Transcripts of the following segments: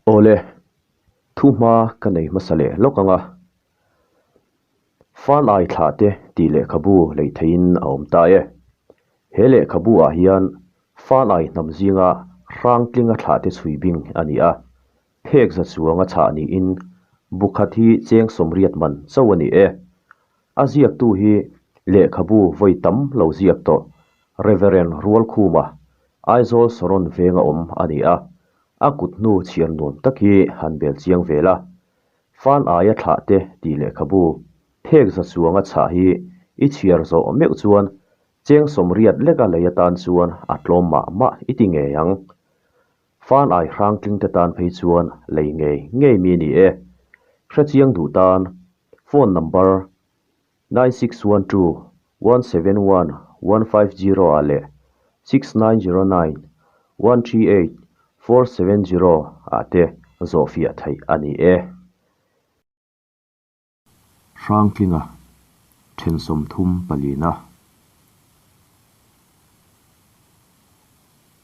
Awle, thu hma ka nei hmasa leh lawk ang a. Fan ai thlah te tih lehkhabu lei theihin a awm ta e. He lehkhabu ah hian fan ai hnam zinga hrang tlinga thlah te chhui bing a ni a. Phek za chuanga chhah niin bu khat hi cheng sawmriat man chauh a ni e. A ziaktu hi lehkhabu vawi tam lo ziak tawh Reverend Rualkhuma, Aizawl Saron venga awm a ni a. A kut hnu chhiar nuam tak hi han bel chiang ve la. Fan aia thlah te tih lehkhabu phek za chuanga chhah hi i chhiar zawh meuh chuan cheng sawmriat leka lei atan chuan a tlawm mah mah i ti ngei ang. Fan ai hrang tling te tan phei chuan lei ngei ngei mi ni e. Hrechiang duh tan phone number 9612 171 150 ah leh 6909 138 470 ah te zawhfiah theih a ni e. Hrangtlinga then 34na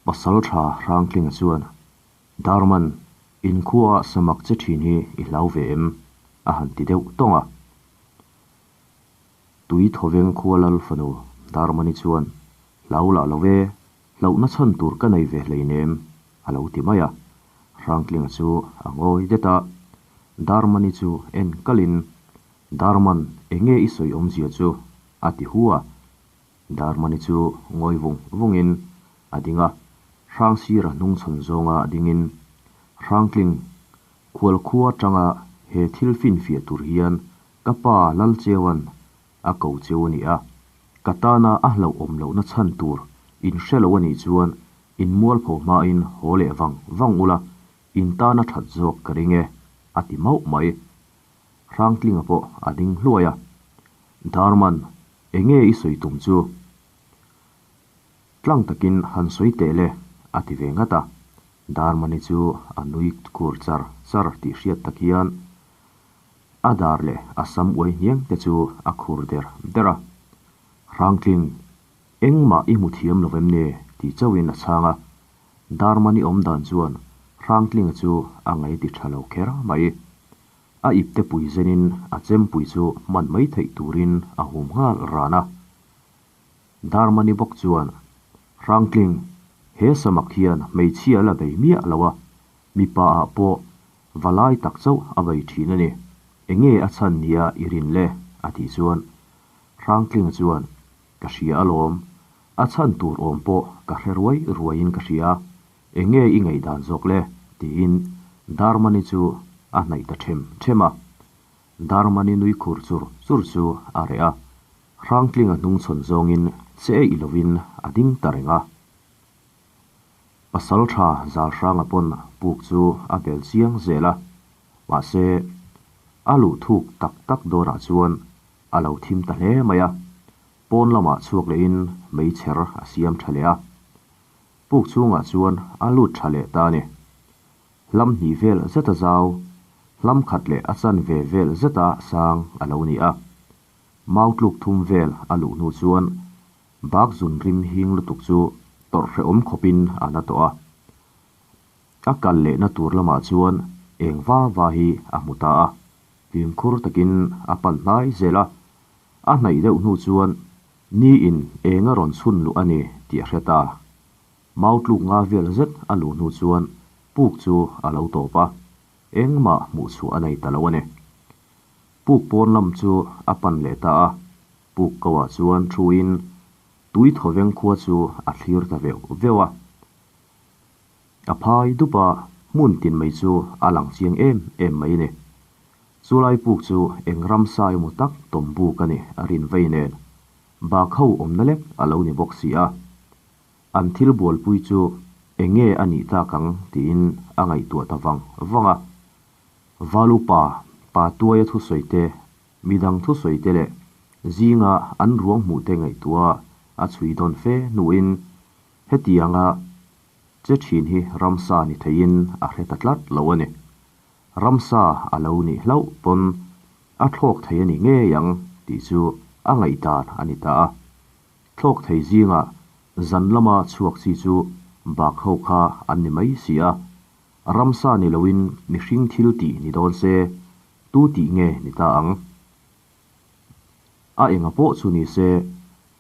Pasal tha Hrangtlinga chuan, Darman, inkhua samak che thin hi i hlau ve em? a han ti deuh tawng a. Tui thawveng khua lal fanu Darmani chuan, Hlau lah lo e, hlauhna chhan tur ka nei ve hleinem, a lo ti mai a. Hrangtlinga chu a ngawi det a, Darmani chu en kalin, Darman, enge i sawi awmzia chu? a ti hu a. Darmani chu ngawi vung vungin a ding a, Hrangsira hnungchhawn zawnga dingin, Hrangtling, khualkhua atanga he thil finfiah tur hian Ka pa Lalcheua'n a ko cheu a ni a, ka tana a hlauhawm lohna chhan tur in hre lo a nih chuan in mualpho hmain haw leh vang vang ula, in tana that zawk ka ring e, a ti mauh mai. Hrangtlinga pawh a ding hluai a, Darman, enge i sawi tum chu? Tlang takin han sawi teh le, a ti ve ngat a. Darmani chu a nui kur char char tih hriat tak hian A dar leh a sam uai hniang te chu a khur der der a. Hrangtling, engmah i hmu thiam lo em ni? tih chauhin a chhang a. Darmani awm dan chuan Hrangtlinga chu a ngaih ti tha lo kher mai. A ipte pui zenin a chempui chu hman mai theih turin a hum nghal ran a. Darmani bawk chuan, Hrangtling, he samak hian hmeichhia la bei miah lo a, mipa ah pawh Va lai tak chauh a vei thin a ni. Enge a chhan nia i rin le? a tih chuan Hrangtlinga chuan, Ka hria alawm. A chhan tur awm pawh ka hre ruai ruaiin ka hria. Enge i ngaihdan zawk le? tiin Darmani chu a hnaih ta them them a. Darmani nui khur chur chur chu a reh a. Hrangtlinga hnungchhawn zawngin che i lovin a ding ta reng a. Pasal tha zal hranga pawn puk chu a bel chiang zel a, mahse a luh thuk tak tak dawnah chuan a lo thim ta hle mai a, pawn lamah chhuak lehin meichher a siam tha leh a, puk chhungah chuan a lut tha leh ta a ni. Hlam hnih vel zeta zau, hlam khat leh a chanve vel zeta sang a lo ni a, mau tluk thum vel a luh hnu chuan Bak zun rim hing lutuk chu tawrh hrehawm khawpin a na tawh a. A kal lehna tur lamah chuan eng va va hi a hmu ta a, fimkhur takin a pan hnai zel a. A hnaih deuh hnu chuan ni in eng a rawn chhun luh a ni tih a hre ta. Mau tluk nga vel zet a luh hnu chuan puk chu a lo tawp a, engmah hmuh chhuah a nei ta lo a ni. Puk pawn lam chu a pan leh ta a, Puk ko ah chuan thuin tui thawveng khua chu a thlir ta veuh veuh a. A phai dup a, hmun tin mai chu a lang chiang em em mai a ni. Chulai puk chu eng ramsa emaw tak tawm buk a ni a rin vei nen bak ho awmna lek a lo ni bawk si a. An thil bualpui chu enge a nih tak ang tiin a ngaihtuah ta vang vang a. Valupa pa tuaia thusawi te Midang thusawi te leh zinga an ruang hmuh te ngaihtuah a chhui dawn fe hnuin hetianga che thin hi ramsa ni theiin a hre ta tlat lo a ni. Ramsa a lo nih hlauh pawn a thlawk thei a ni ngei ang tih chu a ngaihdan a ni ta a. Thlawk thei zinga zan lama chhuak chi chu bak ho kha an ni mai si a. Ramsa ni loin mihring thil tih ni dawn se, tu tih nge ni ta ang? A enga pawh chu ni se,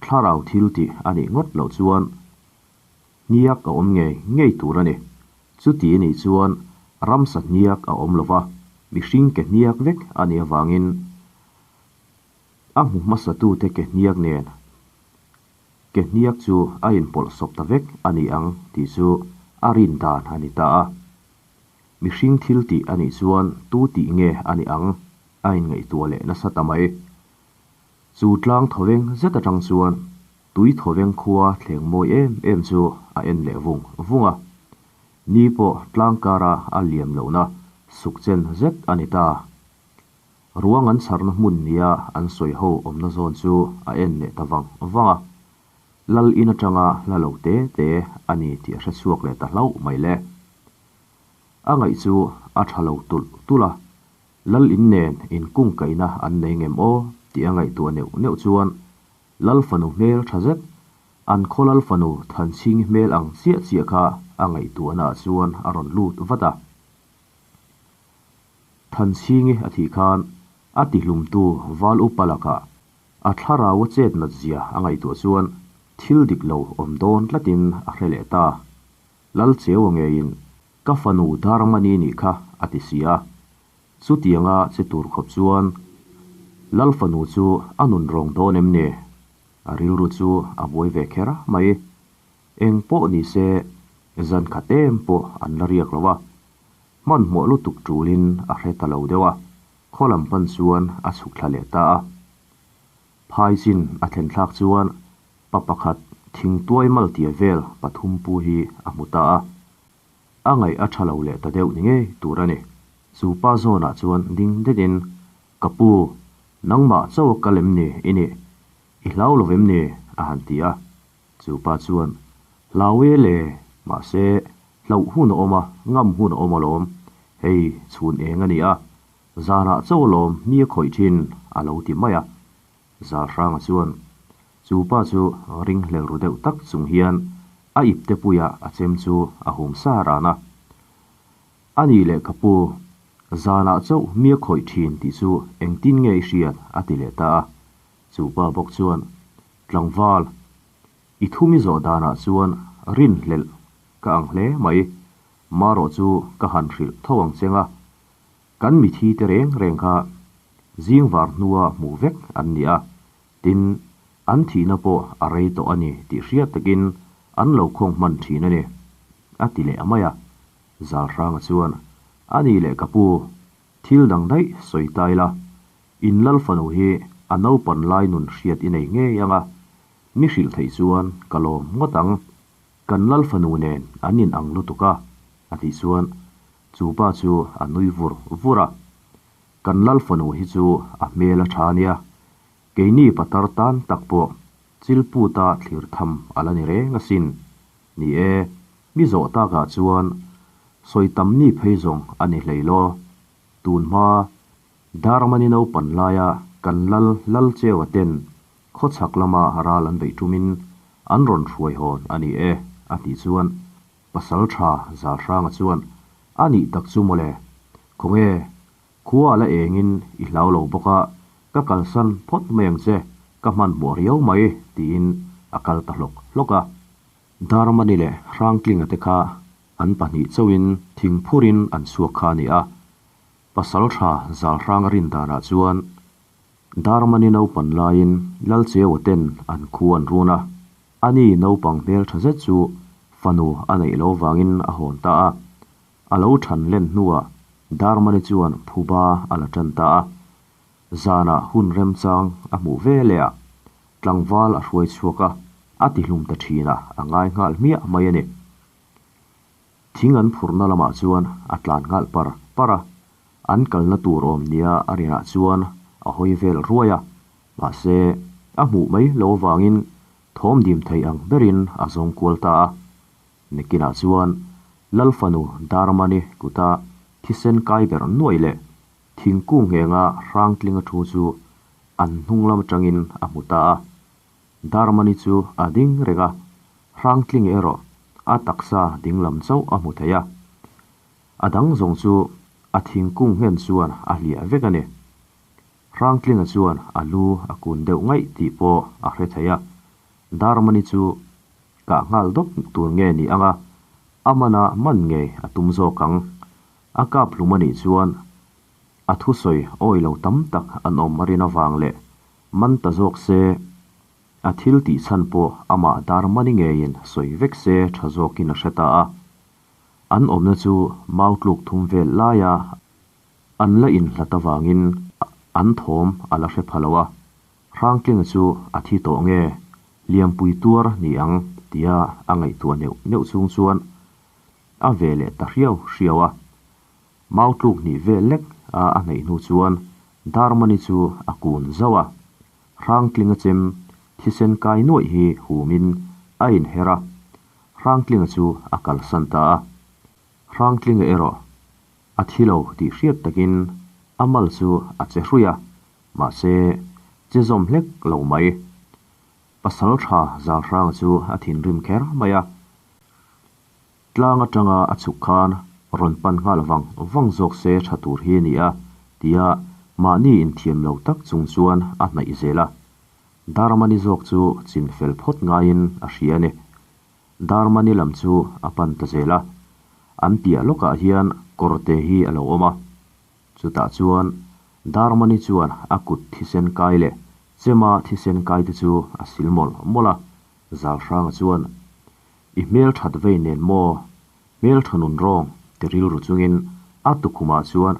thlarau thil tih a nih ngawt loh chuan hniak a awm ngei ngei tur a ni. Chuti a nih chuan ramsa hniak a awm lova, mihring ke hniak vek a nih avangin a hmu hmasatute ke hniak nen ke hniak chu a inpawlh sawp ta vek a ni ang tih chu a rin dan a ni ta a. Mihring thil tih a nih chuan tu tih nge a nih ang a inngaihtuah leh nasa ta mai. Chu tlang thawveng zet atang chuan tui thawveng khua thleng mawi em em chu a en leh vung vung a. Ni pawh tlang kara a liam lohna suk chen zet a ni ta. Ruang an chharna hmun nia an sawi ho awmna zawn chu a en leh ta vang vang a. Lal in atanga hla lo te te a ni tih a hre chhuak leh ta hlauh mai le. A ngaih chu a tha lo tulh tulh a, Lal in nen inkungkaihna an nei ngem aw tih a ngaihtuah neuh neuh chuan Lal fanu hmel tha zet, an khaw Lal fanu Thanchhingi hmel ang chiah chiah kha a ngaihtuahna ah chuan a rawn lut vat a. Thanchhingi a thih khan a tihlumtu Val Upa lakah a thlarau a chet nat zia a ngaihtuah chuan thil dik lo awm dawn tlatin a hre leh ta. Lal Cheua ngeiin ka fanu Darmani nih kha a ti si a. Chutianga che tur khawp chuan Lal fanu chu a nun rawng dawn em ni? A rilru chu a buai ve kher mai. Eng pawh ni se zan khat em pawh an la riak lo a. Hmanhmawh lutuk tulin a hre ta lo deuh a, khaw lam pan chuan a chhuk thla leh ta a. Phai chin a thlen thlak chuan pa pakhat thingtuai maltia vel pathum pu hi a hmu ta a. A ngaih a tha lo leh ta deuh ni ngei tur a ni. Chu pa zawnah chuan ding detin, Ka pu, nangmah chauh a kal em ni i nih? I hlau lo em ni? a han ti a. Chu pa chuan, Hlau e le, mahse, hlauh hun a awm a, ngam hun a awm alawm. Hei, chhun eng a ni a, zanah chauh alawm mi a khawih thin, a lo ti mai a. Zalhranga chuan, Chu pa chu ringhlel ru deuh tak chung hian a ipte puiah a chem chu a hum sa ran a. A nih leh ka pu, zanah chauh mi a khawih thin tih chu engtin nge i hriat? a ti leh ta a. Chu pa bawk chuan, Tlangval, i thum i zawh danah chuan rinhlelh ka ang hle mai, marawh chu ka han hrilh tho ang cheng a, kan mithi te reng reng kha zing var hnua hmuh vek an ni a, tin, an thihna pawh a rei tawh a ni tih hriat takin an lo khawng hman thin a ni, a ti leh mai a. Zalhranga chuan, A nih leh ka pu, thil dang daih sawi ta ila, In lal fanu hi a naupan lai nun hriat i nei ngei ang a, mi hrilh theih chuan ka lawm ngawt ang. Kan lal fanu nen an in ang lutuk a, a tih chuan chu pa chu a nui vur vur a. Kan lal fanu hi chu a hmel a tha a nia, keini patar tan tak pawh chilputa thlir tham a la ni reng asin. Ni e, mi zawh takah chuan sawi tam ni phei zawng a ni hlei law. Tun hma Darmani naupan laia kan lal lal cheua ten khawchhak lama ral an beih tumin an rawn hruai hawn a ni e, a tih chuan pasal tha Zalhranga chuan a nih tak chu mawle, khawnge khua a la engin i hlau lo bawk a, ka kalsan phawt mai ang che, ka hmanhmawh riau mai tiin a kal ta hlawk hlawk a. Darmani leh Hrangtlinga te kha an pahnih chauhin thingphurin an chhuak kha a ni a, Pasal tha Zalhranga rin danah chuan Darmani naupan laiin Lalcheua ten an khu an run a, ani naupang hmel tha zet chu fanu a neih lo vangin a hawn ta a. A lo than len hnuah Darmani chuan phuba a la tan ta a. Zanah hun remchang a hmuh ve leh a, tlangval a hruai chhuak a, a tihlum ta thin a, a ngai nghal hmiah mai a ni. Thing an phurhna lamah chuan a tlan nghal par par a, an kalna tur awm nia a rinah chuan a hawi vel ruai a, mahse a hmuh mai lo avangin thawm dim thei ang berin a zawng kual ta a. Nikinah chuan Lal fanu Darmani kuta thisen kai ber nuai leh thingkung nghenga hrangtlinga thu chu an hnung lam atangin a hmu ta a. Darmani chu a ding reng a, Hrangtling erawh a taksa dinglam chauh a hmu thei a. A dang zawng chu a thingkung nghen chuan a hliah vek a ni. Hrangtlinga chuan a lu a kun deuh ngaih tih pawh a hre thei a. Darmani chu kah nghal dawp tur nge ni anga a mana man ngei a tum zawk ang. A kap hlum a nih chuan a thusawi awi lo tam tak an awm a rin avang leh man ta zawk se a thil tih chhan pawh amah Darmani ngeiin sawi vek se tha zawkin a hre ta a. An awmna chu mau tluk thum vel laia an la inhlat avangin an thawm a la hre pha lo a. Hrangtlinga chu a thi tawh nge? Liampui tuar ni ang tia a ngaihtuah neuh neuh chung chuan a ve leh ta hriau hriau a. Mau tluk hnih vel lek a a hnaih hnu chuan Darmani chu a kun zauh a. Hrangtlinga chem thisen kai nuaih hi humin a inher a, Hrangtlinga chu a kalsan ta a. Hrangtlinga erawh a thi lo tih hriat takin a mal chu a che hruih a, mahse che zawm hlek lo mai. Pasal tha Zalhranga chu a thinrim kher mai a. Tlang atanga a chhuk khan rawn pan nghal vang vang zawk se tha tur hi a ni a, tia mahni inthiam lo tak chung chuan a hnaih zel a. Darmani zawk chu chin fel phawt ngaiin a hria a ni. Darmani lam chu a pan ta zel a, an piah lawkah hian kawrte hi a lo awm a. Chutah chuan Darmani chuan a kut thisen kai leh chema thisen kai te chu a sil mawlh mawlh a, Zalhranga chuan, I hmel that vei nen maw? Hmel tha nun rawng ti rilru chungin a tukhumah chuan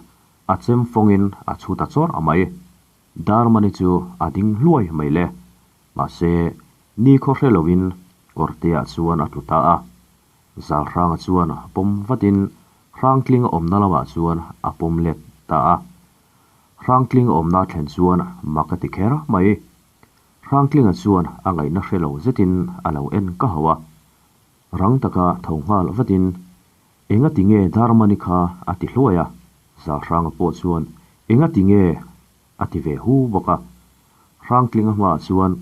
a chem fawngin a chhu ta chawrh a mai. Darmani chu a ding hluai mai le. Mahse, ni khaw hre loin kawrteah chuan a tlu ta a. Zalhranga chuan pawm vatin Hrangtling awmna lamah chuan a pawm let ta a. Hrangtling awmna thlen chuan mak a ti kher mai. Hrangtlinga chuan a ngaihna hre lo zetin a lo en ka hauh a. Rang taka tho nghal vatin, Enga ti nge Darmani kha a ti hluai a, Zalhranga pawh chuan Enga ti nge? a ti ve hu bawk a. Hrangtlinga hmaah chuan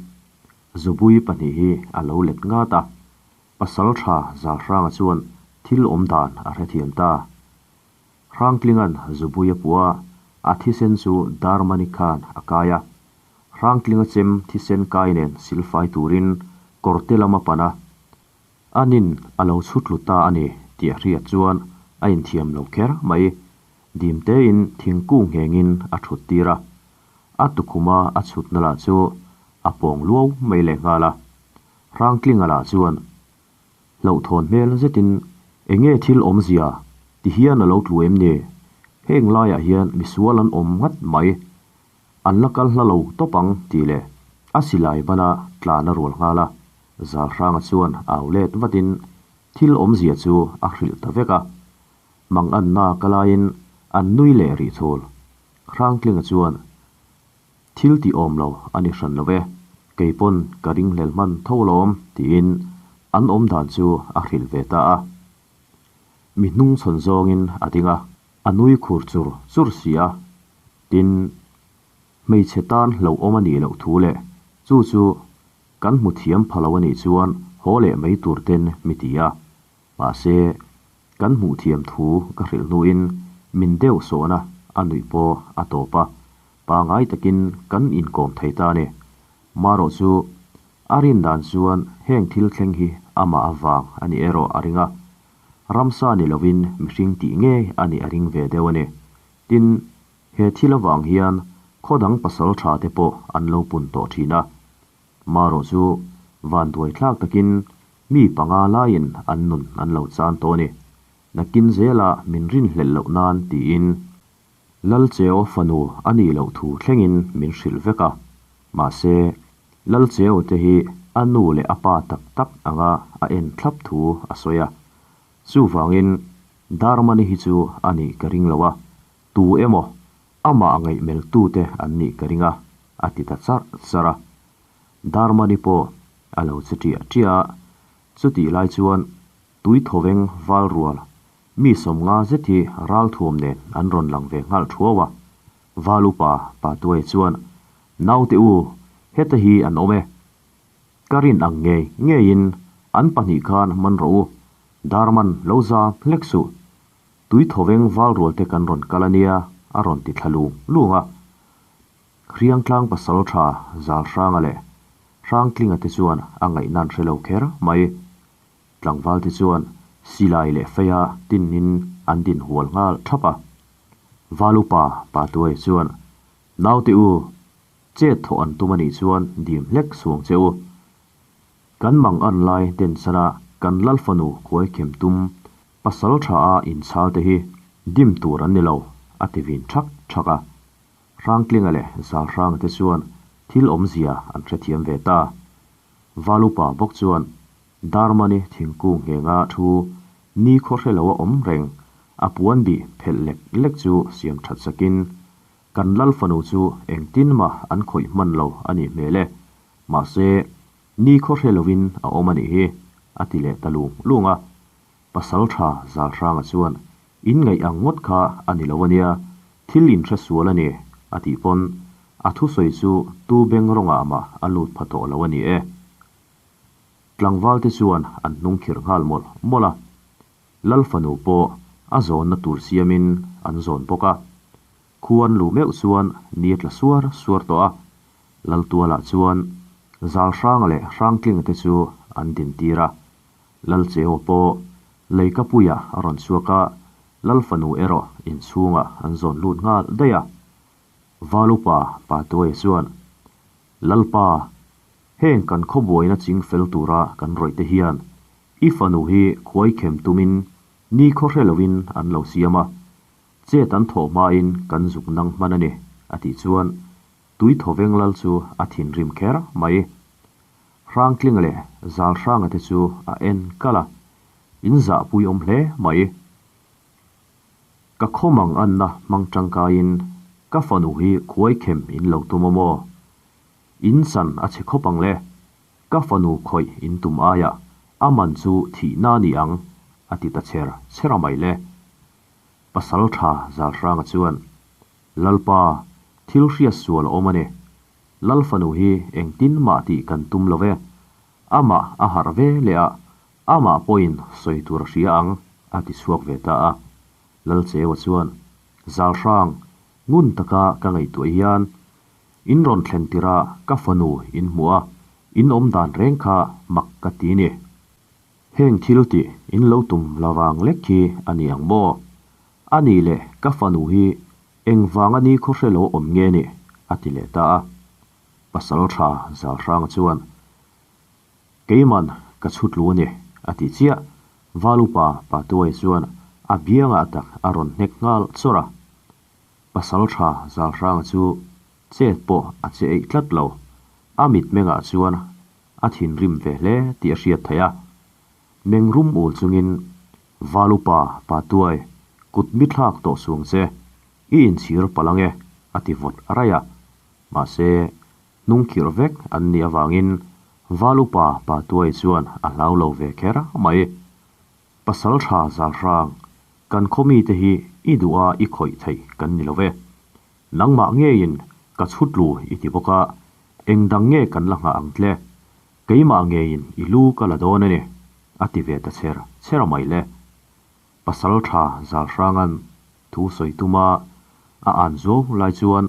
Zubui pahnih hi a lo let ngat a, Pasal tha Zalhranga chuan thil awm dan a hrethiam ta. Hrangtlinga'n Zubui a puh a, a thisen chu Darmani khan a kai a. Hrangtlinga chem thisen kai nen silfai turin kawrte lam a pan a, anin a lo chhut tlu ta a ni tih a hriat chuan a inthiam lo kher mai. Dimtein thingkung nghengin a thut tir a, a tukhuma a chhutna lah chu a pawng luau mai lehnghal a. Hrangtlinga lah chuan hlauhthawn hmel zetin, Enge thil awmzia ti hian a lo tlu em ni? Heng laiah hian misual an awm ngat mai. An la kal hla lo tawp ang tih leh a silai bana tlan a rual nghal a, Zalhranga chuan au let vatin thil awmzia chu a hrilh ta vek a. Manganna ka laiin an nui leh rih thul. Hrangtlinga chuan, Thil tih awm lo a ni hran lo e, kei pawn ka ringhlel hman tho alawm tiin an awm dan chu a hrilh ve ta a. Mi hnung chhawn zawngin a ding a, a nui khur chur chur si a. Tin, hmeichhe tan hlauhawm a nih loh thu leh chu chu kan hmu thiam pha lo a nih chuan haw leh mai tur ten mi ti a. Mahse, kan hmuh thiam thu ka hrilh hnuin min deuh sawhna a nuih pawh a tawp a, pangai takin kan inkawm thei ta a ni. Marawh chu a rin dan chuan heng thil thleng hi amah avang a ni erawh a ring a, ramsa ni lovin mihring tih ngei a nih a ring ve deuh a ni. Tin, he thil avang hian khaw dang pasal tha te pawh an lo pun tawh thin a. Marawh chu vanduai thlak takin mi panga laiin an nun an lo chan tawh a ni. Nakin zela min rinhlelh loh nan tiin Lalcheo fanu a nih loh thu thlengin min hrilh vek a. Mahse, Lalcheo te hi a nu leh a pa tak tak anga a en thlap thu a sawi a. Chuvangin Darmani hi chu a nih ka ring lo a, tu emaw amah ngaihmeltute an nih ka ring a, a ti ta charh charh a. Darmani pawh a lo che ṭiah ṭiah a, chutih lai chuan tui thawveng val rual mi sawmnga zet hi ralthuam nen an rawn lang ve nghal ṭhuau a. Val upa Patuai chuan, Naute u, heta hi an awm e. Ka rin ang ngei ngeiin an pahnih khan man rawh u, Darman lo za hlek suh. Tuithawveng valrualte kan rawn kal a nia, a rawn ti thla lung lung a. Hriangtlang pasaltha Zalhranga leh Hrangtlinga te chuan a ngaihna an hre lo kher mai. Tlangval te chuan silai leh feia tinin an din hual nghal thap a. Valupa Patuai chuan, Naute u, chet thawh an tum a nih chuan dim hlek suang che u. Kan mang an lai densana kan Lalfanu khuaikhem tum pasal tha a inchhal te hi dim tur an ni lo, a ti vin thak thak a. Hrangtlinga leh Zalhranga te chuan thil awmzia an hrethiam ve ta. Valupa bawk chuan Darmani thingkung nghenga thu ni khaw hre lo a awm reng, a puan bih phelh lek lek chu siam that sakin, Kan Lal fanu chu engtin mah an khawih hman lo a nih hmel e, mahse, ni khaw hre lovin a awm a nih hi, a ti leh ta lung lung a. Pasal tha Zalhranga chuan, In ngaih ang ngawt kha a ni lo a nia, thil in hre sual a ni, a tih pawn a thusawi chu tu beng rawngah mah a lut pha tawh lo a ni e. Tlangval te chuan an hnung khirh nghal mawlh mawlh a. Lal fanu pawh a zawnna tur siamin an zawn bawk a. Khu an luh meuh chuan ni a tla suar suar tawh a. Lal tualah chuan zal hranga leh hrangtlinga te chu an din tir a. Lal Cheua pawh leikapuiah a rawn chhuak a, Lal fanu erawh inchhungah an zawn lut nghal daih a. Val upa Patuaia chuan, Lalpa, heng kan khawbuaina ching fel tura kan rawih te hian i fanu hi khuaikhem tumin ni khaw hre lovin an lo siam a, chet an thawh hmain kan zuk nang hman a ni, a tih chuan Tuithawveng lal chu a thinrim kher mai. Hrangtling leh Zalhranga te chu a en kalh a, in zahpui awm hle mai. Ka khawmang anna hmang tangkaiin ka fanu hi khuaikhem in lo tum a maw? In chan a chhe khawp ang le, ka fanu khawih in tum aiah a man chu thihna a ni ang, a ti ta chher chher a mai le. Pasal tha Zalhranga chuan, Lalpa, thil hriat sual a awm a ni. Lal fanu hi engtin mah tih kan tum lo ve. Amah a harh ve leh a, Amah pawhin sawi tur a hria ang, a ti chhuak ve ta a. Lalcheua chuan, Zalhrang, ngun taka ka ngaihtuah hian in rawn thlen tirh a ka fanu in hmuh a, in awm dan reng kha mak ka ti ni. Heng thil tih in lo tum la vang lek hi a ni ang maw? A nih leh ka fanu hi engvanga ni khaw hre lo awm nge ni? a ti leh ta a. Pasal tha Zalhranga chuan, Keiman ka chhut lu a ni, a ti chiah. Val upa Patuai chuan a biangah tak a rawn hnek nghal chawrh a. Pasal tha Zalhranga chu chet pawh a che eih tlat lo. A mitmengah chuan a thinrim ve hle tih a hriat theih a. Meng rum ul chungin, Val upa Patuai, kut mi thlak tawh suang che, i inchhir palh ange, a ti vawt raih a. Mahse, Hnungkhirh vek an nih avangin Val upa Patuai chuan a hlau lo ve kher mai. Pasal tha Zalhrang, kan khaw mite hi i duh a i khawih theih kan ni lo ve. Nangmah ngeiin ka chhutlu i ti bawk a, eng dang nge kan la nghah ang tle? Keimah ngeiin i lu ka la dawn a ni, a ti ve ta chher chher a mai le. Pasal tha Zalhranga'n thu sawi tuma a an zuau lai chuan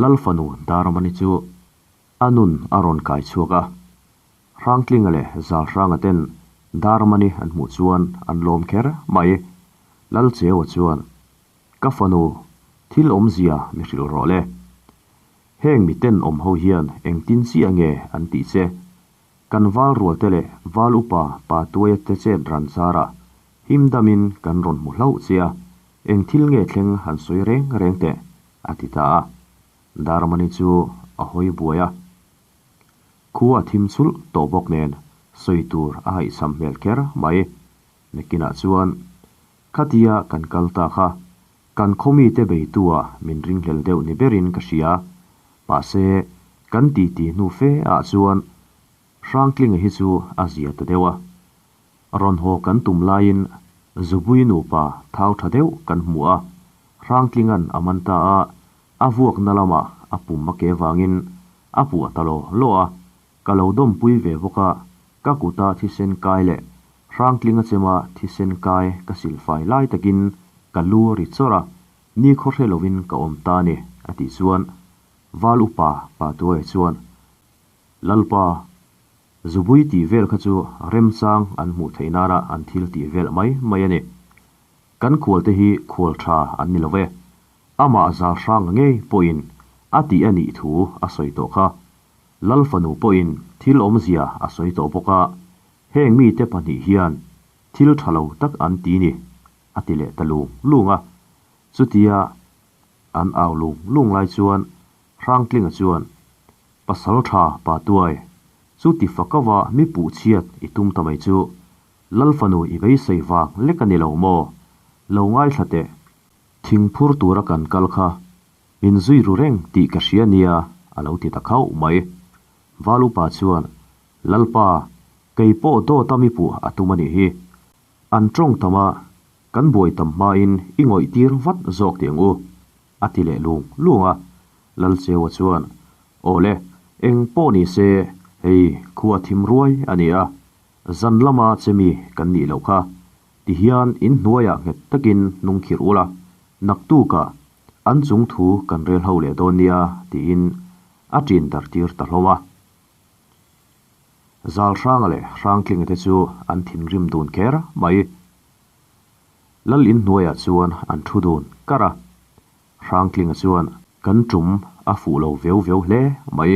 Lal fanu Darmani chu a nun a rawn kai chhuak a. Hrangtlinga leh Zalhranga ten Darmani an hmuh chuan an lawm kher mai. Lal Cheua chuan, Ka fanu, thil awmzia mi hrilh rawh le. Heng miten awm ho hian engtin chiah nge an tih che? Kan val rualte leh val upa pa tuaia te chet ran zarah him damin kan rawn hmu hlauh che a, eng thil nge thleng han sawi reng reng teh, a ti ta a. Darmani chu a hawi buai a. Khua a thim chulh tawh bawk nen sawi tur a haihchham hmel kher mai. Nakinah chuan khatia kan kal ta kha kan khaw mite beitu-ah min ringhlel deuh ni berin ka hria. Mahse, kan titi hnu fe ah chuan Hrangtlinga hi chu a zia ta deuh a. Rawn haw kan tum laiin Zubui nupa thau tha deuh kan hmu a, Hrangtlinga'n a man ta a, a vuakna lamah a pum a ke vangin a puah ta law law a, ka lo dawmpui ve bawk a, ka kuta thisen kai leh Hrangtlinga chema thisen kai ka silfai lai takin Ka lu a ri chawrh a, nikhaw hre lovin ka awm ta a ni, a tih chuan Val upa Patuaia chuan, Lalpa, zubui tih vel kha chu remchang an hmuh theih nana an thil tih vel mai mai a ni. Kan khualte hi khual tha an ni lo ve. Amah zal hranga ngei pawhin a tih a nih thu a sawi tawh kha. Lal fanu pawhin thil awmzia a sawi tawh bawk a, heng mite pahnih hian thil tha lo tak an ti ni, a ti leh ta lung lung a. Chutia an au lung lung lai chuan Hrangtlinga chuan, Pasal tha pa tuai, chu ti fakava mi puh chhiat i tum ta mai chu, Lal fanu i beisei vang lek a ni lo maw? Lo ngaithla teh. Thing phur tura kan kal kha min zui ru reng tih ka hria nia, a lo ti ta khauh mai. Val upa chuan, Lalpa, kei pawh dawt a mi puh a tum a nih hi. An tawng tam a, kan buai tam hmain i ngawih tir vat zawk tih ang u, a ti leh lung lung a. Lalcheua chuan, Aw le, eng pawh ni se, hei khua thim ruai a ni a, zan lama che mi kan nih loh kha. Ti hian in hnuaiah nghet takin hnung khirh ula, naktukah an chung thu kan rel ho leh dawn nia tiin a ṭin dar tir ta hlawm a. Zal Hranga leh Hrangtlinga te chu an thinrim dun kher mai. Lal in hnuaiah chuan an thu dun kar a. Hrangtlinga chuan kan ṭum a fuh lo veu veu hle mai.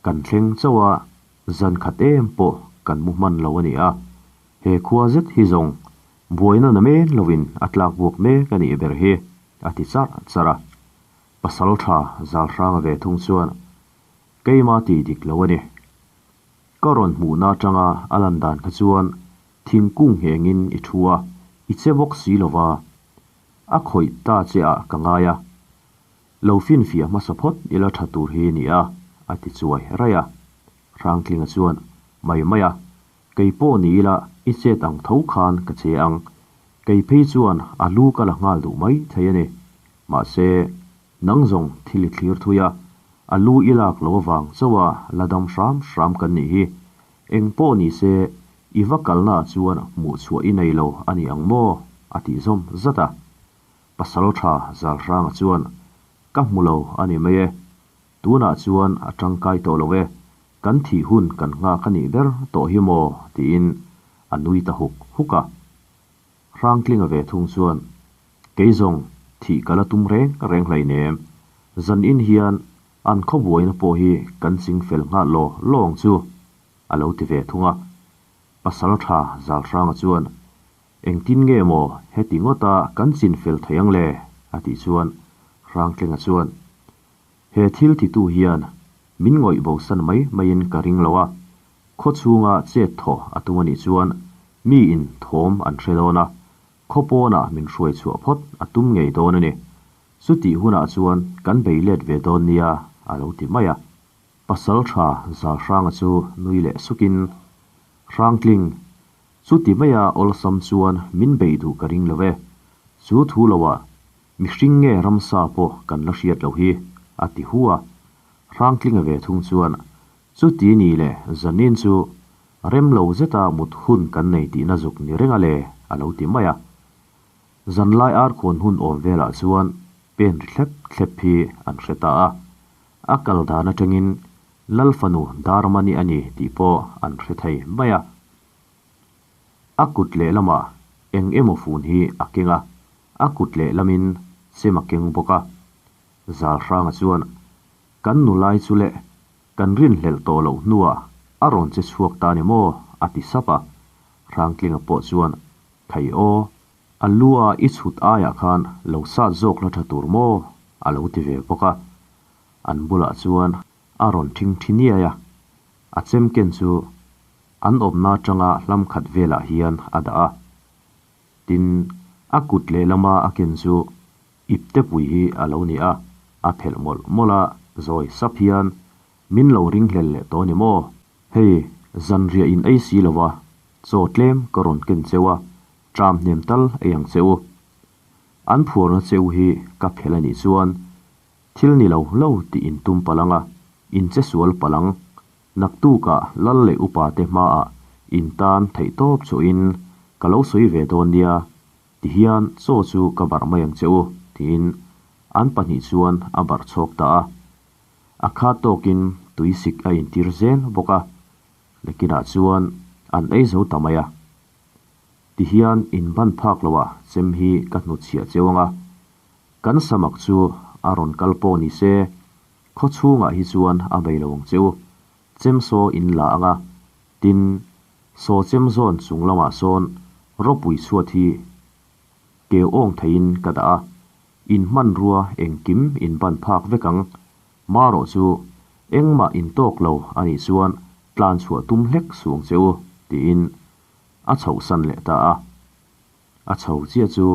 Kan thleng chauh a, zan khat em pawh kan mu hman lo a ni a. He khua zet hi zawng buaina na men lovin a tlak buak mek a nih ber hi, a ti charh charh a. Pasal tha zal hranga ve thung chuan keima tih dik lo a ni. Ka rawn hmuhna atanga a lan dan kha chuan thingkung nghengin i thu a, i che bawk si lova, a khawih ta che ah ka ngai a. Lo finfiah hmasa phawt ila tha tur hi ni a, a ti chuai raih a. Hrangtlinga chuan, Mai mai a, kei pawh ni ila i chet ang tho khan ka che ang. Kei phei chuan a lu ka la nghal duh mai thei a ni. Mahse, nang zawng thil i thlir thui a, a lu i lak lo avang chauh a la dam hram hram kan nih hi. Eng pawh ni se, i va kalnaah chuan hmuh chhuah i nei lo a ni ang maw? a tih zawm zat a. Pasal tha Zalhranga chuan, Ka hmu lo a ni mai e. Tunah chuan a tangkai tawh lo e. Kan thih hun kan nghak a nih ber tawh hi maw? tiin a nui ta huk huk a. Hrangtlinga ve thung chuan, Kei zawng thih ka la tum reng reng hleinem. Zan in hian an khawbuaina pawh hi kan ching fel nghal law law ang chu, a lo ti ve thung a. Pasal tha Zalhranga chuan, Engtin nge maw heti ngawta kan chin fel thei ang le? a tih chuan Hrangtlenga chuan, He thil titu hian min ngawih bosan mai maiin ka ring lo a, khaw chhunga chet thaw a tum a nih chuan miin thawm an hre dawn a, khaw pawnah min hruai chhuah phawt a tum ngei dawn a ni. Chutih hunah chuan kan bei let ve dawn nia, a lo ti mai a. Pasal tha Zalhranga chu nui leh sukin, Hrangtling, Chuti maia awlsam chuan min beih duh ka ring lo e. Chu thu loah mihring nge ramsa pawh kan la hriat loh hi, a ti hu a. Hrangtlinga ve thung chuan, Chuti ni leh zanin chu rem lo zeta mut hun kan nei tihna zuk ni reng a le, a lo ti mai a. Zanlai arkhuan hun awm velah chuan pen ri thlep thlep hi an hre ta a. A kal dan atangin Lal fanu Darmani a ni tih pawh an hre thei mai a. A kut lehlamah eng emaw fun hi a keng a, a kut lehlamin chem a keng bawk a. Zalhranga chuan, Kan nulai chu leh kan rinhlelh tawh loh hnuah a rawn che chhuak ta ni maw? a ti sap a. Hrangtlinga pawh chuan, Thei aw, a lu a i chhut aiah khan lo sat zawk la tha tur maw? a lo ti ve bawk a. An bulah chuan a rawn thingthi niai a, a chem ken chu An awmna atanga hlam khat velah hian a dah a. Tin, a kut lehlama a ken chu iptepui hi a lo ni a, a phelh mawlh mawlh a, zawi sap hian, Min lo ringhlel leh tawh ni maw? Hei, zanriah in ei si lo va, chaw tlem ka rawn ken cheu a, ṭam hnem tal ei ang che u. An phuarna cheu hi ka phelh a nih chuan thil ni lo lo tih in tum palh ang a, in che sual palh ang. Naktukah lal leh upa te hmaah in tan theih tawp chuhin ka lo sawi ve dawn nia. Tihian chaw chu ka barh mai ang che u, tiin an pahnih chuan a barh chhawk ta a. A khat tawkin tuisik a intir zel bawk a, nakinah chuan an ei zo ta mai a. Tihian in ban phak loah chem hi ka hnutchhiah cheu ang a, kan samak chu a rawn kal pawh ni se, khaw chhungah hi chuan a bei lo ang cheu, chem saw in la ang a, tin, saw chem zawn chung lamah sawn ropui chhuat hi keu awng theiin ka dah a, in hmanrua engkim in ban phak vek ang, marawh chu engmah in tawk lo a nih chuan tlan chhuah tum hlek suh ang che u, tiin a chhohsan leh ta a. A chho chiah chu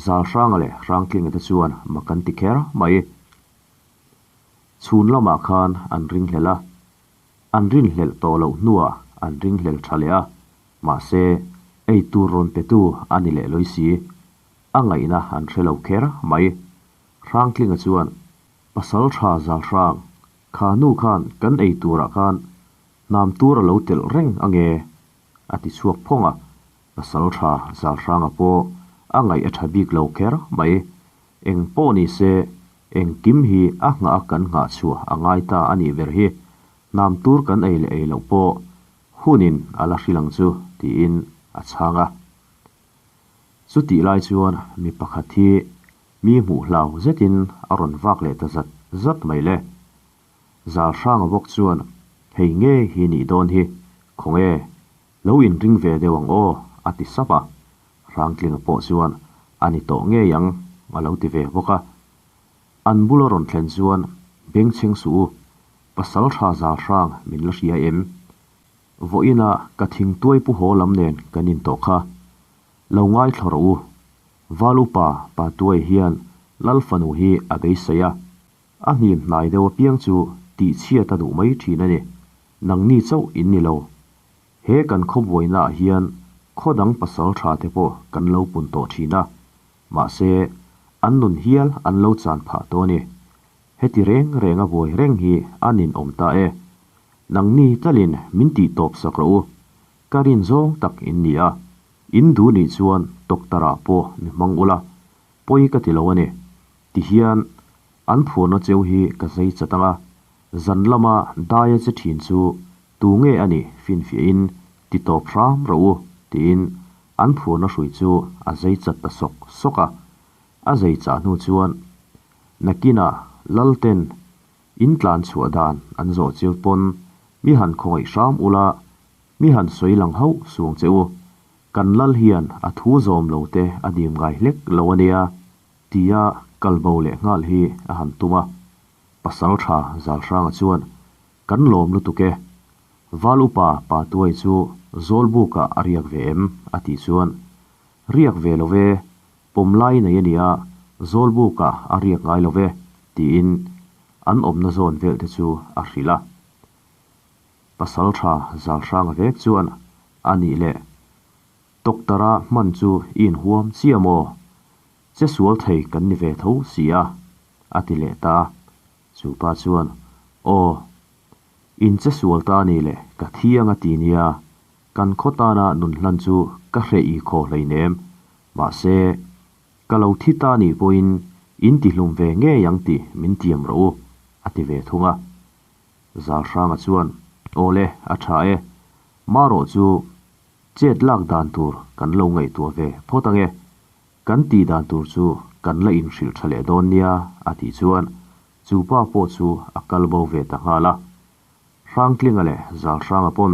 Zalhranga leh Hrangtlinga te chuan mak an ti kher mai. Chhun lamah khan an ringhlel a, an rinhlelh tawh loh hnuah an ringhlel tha leh a, mahse ei tur rawn petu a ni leh lawi si. A ngaihna an hre lo kher mai. Hrangtlinga chuan, Pasal tha Zalhrang, kha nu khan kan ei turah khan hnam tur a lo telh reng ange, a ti chhuak phawng a. Pasal tha Zalhranga pawh a ngaih a tha bik lo kher mai. Eng pawh ni se, engkim hi a nghah a kan nghah chhuah a ngai ta a nih ber hi. Hnam tur kan ei leh ei loh pawh hunin a la hrilh ang chu, tiin a chhang a. Chutih lai chuan mi pakhat hi mi hmuh hlau zetin a rawn vak leh ta zat zat mai le. Zalhranga bawk chuan, Hei nge hi nih dawn hi, khawnge, lo inring ve deuh ang aw, a ti sap a. Hrangtlinga pawh chuan, A ni tawh ngei ang, a lo ti ve bawk a. An bul a rawn thlen chuan, Bengchheng suh u, pasal tha Zalhrang min la hria em? Vawiina ka thingtuai pu haw lam nen kan intawh kha. Lo ngaithla rawh u. Val upa pa tuai hian Lal fanu hi a beisei a. A hnim hnai deuh apiang chu tihchhiat a duh mai thin a ni. Nangni chauh in ni lo. He kan khawbuainaah hian khaw dang pasal tha te pawh kan lo pun tawh thin a. Mahse, an nun hial an lo chan phah tawh a ni. Heti reng reng a buai reng hi a ninawm ta e. Nangni talin min tih tawp sak rawh u. Ka rin zawng tak in ni a. In duh nih chuan doctor ah pawh mi hmang ula, pawi ka ti lo a ni. Tihian an phurna cheu hi ka zei chat ang a, zan lama daia che thin chu tu nge a nih finfiahin ti tawp hram rawh u tiin an phurna hrui chu a zei chat ta sawk sawk a. A zei chah hnu chuan nakinah Lalten in tlan chhuah dan an zawh chiu pawn mi han khawngaih hram ula, mi han sawi lang hauh suang che u. Kan lal hian a thu zawm lo te a dim ngai hlek lo a nia, tia kal bo leh nghal hi a han tum a. Pasal tha Zalhranga chuan, Kan lawm lutuk e. Val upa pa tuai chu Zawlbukah a riak ve em? a tih chuan, Riak ve lo ve, Pawm lai nei a nia, Zawlbukah a riak ngai lo ve, tiin an awmna zawn vel te chu a hrilh a. Pasal tha Zalhranga vek chuan a nih leh Doctor-a hman chu i inhuam chiah maw? Che sual thei kan ni ve tho si a, a ti leh ta a. Chu pa chuan, Aw, in che sual ta a nih leh ka thi ang a ti nia, kan khaw tana nun hlan chu ka hreh i khaw hleinem, Mahse, ka lo thi ta nih pawhin in tihlum ve ngei ang tih min tiam rawh u, a ti ve thung a. Zalhranga chuan, Awle, a tha e. Marawh chu chet lak dan tur kan lo ngaihtuah ve phawt ang e. Kan tih dan tur chu kan la inhrilh tha leh dawn nia, a tih chuan chu pa pawh chu a kal bo ve ta nghal a. Hrangtlinga leh Zalhranga pawn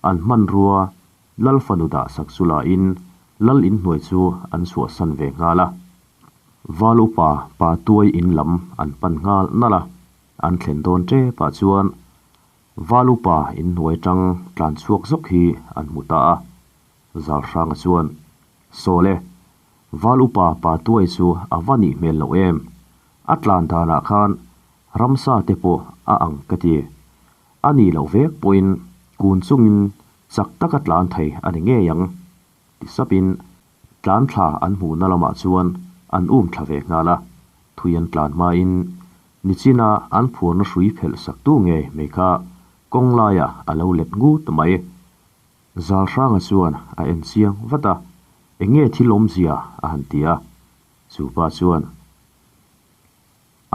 an hmanrua Lal fanu dah sak chu la in Lal in hnuai chu an chhuahsan ve nghal a. Val upa pa tuai in lam an pan nghal nalh a, an thlen dawn tep ah chuan Val upa in hnuai tang tlan chhuak zawk hi an hmu ta a. Zalhranga chuan, Sawle, Val upa pa tuai chu a va nih hmel loh em? A tlan danah khan ramsa te pawh a ang ka ti. A nih loh vek pawhin kun chungin chak taka tlan thei a ni ngei ang, ti sapin tlan thla an hmuhna lamah chuan an um thla ve nghal a. Thui an tlan hmain nichina an phuarna hrui phelh saktu ngei mai kha kawng laiah a lo let ngut mai. Zalhranga chuan a en chiang vat a. Eng nge thil awmzia? a han ti a. Chu pa chuan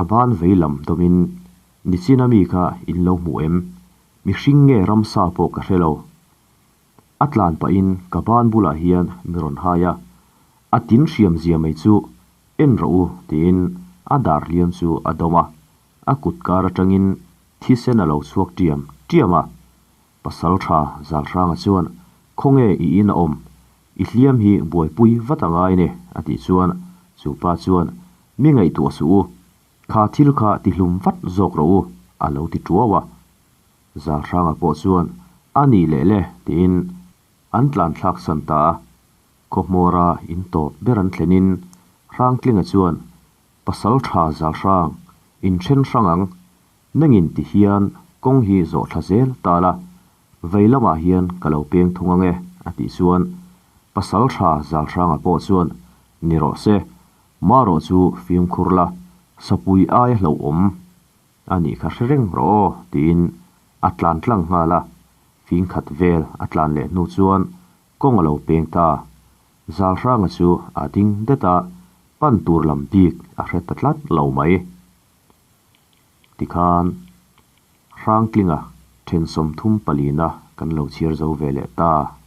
a ban vei lam dawmin, Nichina mi kha in lo hmu em? Mihring nge ramsa pawh ka hre lo. A tlan pahin ka ban bulah hian mi rawn hai a, a tin hriam zia mai chu en rawh u tiin a dar hliam chu a dawm a, a kut kar atangin thisen a lo chhuak tiam tiam a. Pasal tha Zalhranga chuan Khawnge i in a awm? I hliam hi buaipui vat a ngai ne a tih chuan chu pa chuan Mi ngaihtuah suh u, kha thil kha tihlum vat zawk rawh u a lo ti tuau a. Zalhranga pawh chuan A nih leh le tiin an tlan thlak san ta a. Khawhmawra in tawp ber an thlenin Hrangtlinga chuan Pasal tha Zalhrang, in then hrang ang, nangin ti hian kawng hi zawh thla zel ta la, vei lamah hian ka lo peng thung ang e a tih chuan Pasal tha Zalhranga pawh chuan Ni rawh se, marawh chu fimkhur la, sapui aia hlauhawm A nih kha hre reng rawh aw tiin a tlan tlang nghal a, fing khat vel a tlan leh hnu chuan kawng a lo peng ta. Zalhranga chu a ding det a, pan tur lam bik a hre ta tlat lo mai. Tikhan Hrangtlinga then 34 na kan lo chhiar zo ve leh ta